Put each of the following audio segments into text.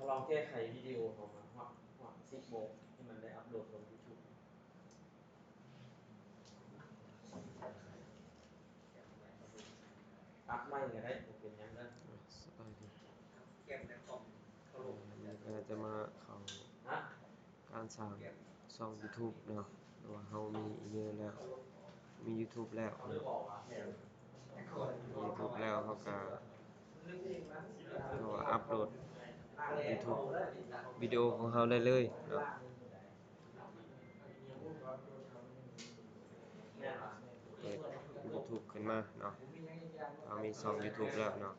ລອງແກ້ໄຂວິດີໂອຂອງມັນຮອດ ຮອດສິບໂມງ ໃຫ້ມັນໄດ້ອັບໂຫຼດລົງຢູທູບ. ອັບໃໝ່ກໍໄດ້ ບໍ່ເປັນຫຍັງເດີ. ສະບາຍດີ. ແກມໃນຄອມເຂົາລົງ ມື້ນີ້ກໍຈະມາເຂົ້າ ຮະ? ການສ້າງຊ່ອງຢູທູບເນາະ ຫຼືວ່າເຮົາມີອີເມວແລ້ວ ມີຢູທູບແລ້ວເນາະ ຢູທູບແລ້ວ ເຮົາກໍ ເຮົາກໍອັບໂຫຼດຢູທູບ ວິດີໂອຂອງເຮົາໄດ້ເລີຍເນາະ. ເປີດຢູທູບຂຶ້ນມາເນາະ ເຮົາມີຊ່ອງຢູທູບແລ້ວເນາະ.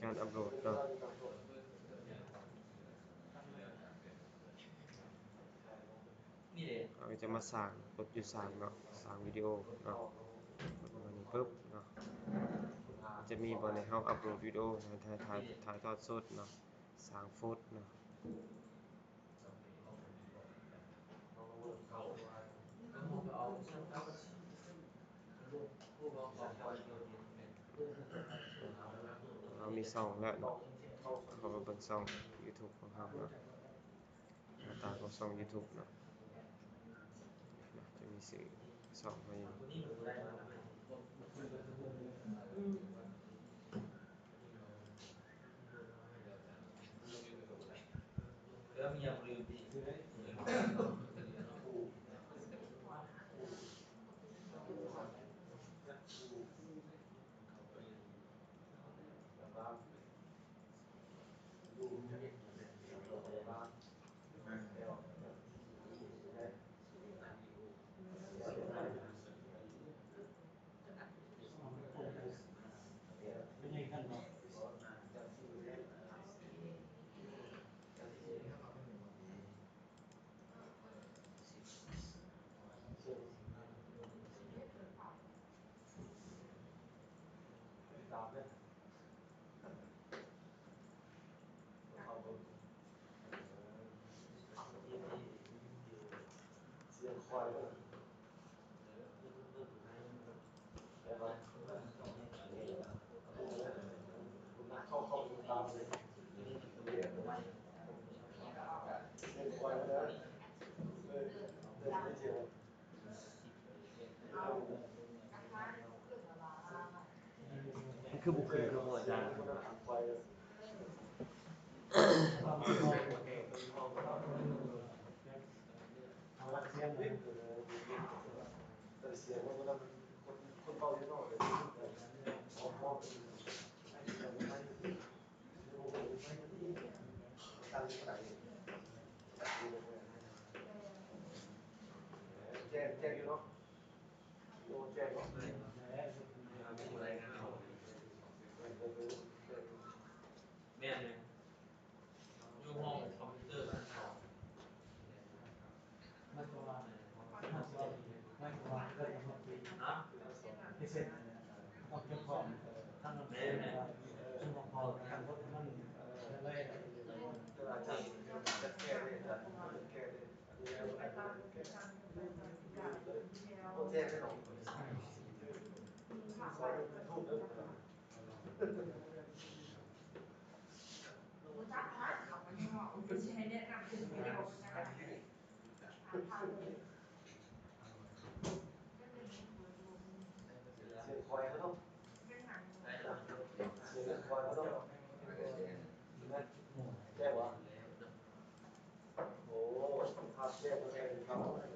ການອັບໂຫຼດເນາະ ເຮົາກໍຈະມາສ້າງ ກົດຢູ່ສ້າງເນາະ ສ້າງວິດີໂອເນາະ ກົດມານີ້ປຶບເນາະ ຈະມີບ່ອນໃຫ້ເຮົາອັບໂຫຼດວິດີໂອ ຖ່າຍ ຖ່າຍ ຖ່າຍທອດສົດເນາະ ສ້າງໂຟດເນາະ. ເຮົາມີຊ່ອງແລ້ວເນາະ ເຂົ້າໄປເບິ່ງຊ່ອງຢູທູບຂອງເຮົາເນາະ ໜ້າຕາຂອງຊ່ອງຢູທູບເນາະ ຈະມີຊື່ຊ່ອງເຮົາຢູ່. ມັນຄືບໍ່ຂຶ້ນຄືບໍ່ອາຈານ? ແຈ້ງ ແຈ້ງຢູ່ເນາະ ໂອ້ ແຈ້ງເນາະ ແມ່ນ ຢູ່ຫ້ອງຄອມພິວເຕີ ໂອ້ ພາບແຈ້ງແລ້ວ ເຫັນພາບ